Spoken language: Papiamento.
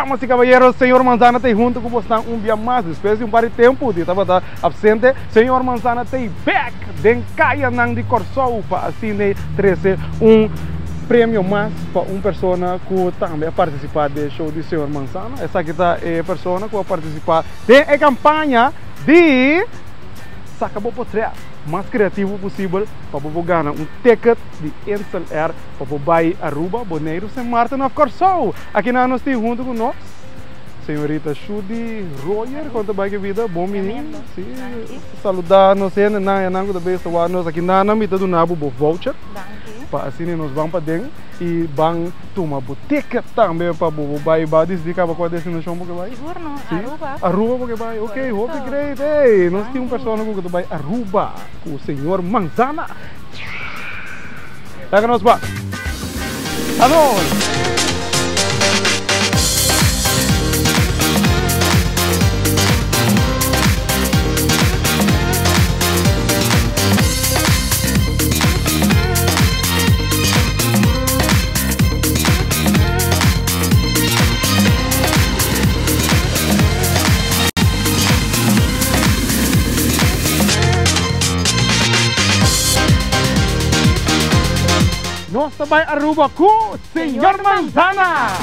Damas y caballeros, Señor Manzana ta hunto cu bosnan un bia mas. Despues di un par di tempo di tabata absente, Señor Manzana ta back den cayanan di Corsou pa asina trece un premio mas pa un persona cu tambe a participa den show di Señor Manzana. Esaki ta e persona cu a participa den e campaña di Saca bo potret mas creativo posibel pa bo por gana un ticket di Insel Air pa bo bai Aruba, Boneiru, Sint Maarten of Kòrsou. Aki nan nos tin huntu ku nos señorita Shudy Royer. Kon ta bai ke bida? Bon bini. Si, saluda nos hendenan enan ku ta bes ta wak nos. Aki nan mi ta duna bo bo voucher pa asina nos ban paden i ban tuma bo ticket tambe pa bo bo bai. Bo a disidi kaba kua destinashon bo ke bai? Sigur no, Aruba. Aruba bo ke bai? Ok, hopi great. Ey, nos tin un persona ku ta bai Aruba ku señor Manzana. Laga nos ba. Anos! Nos ta bai Aruba cu Señor Manzana!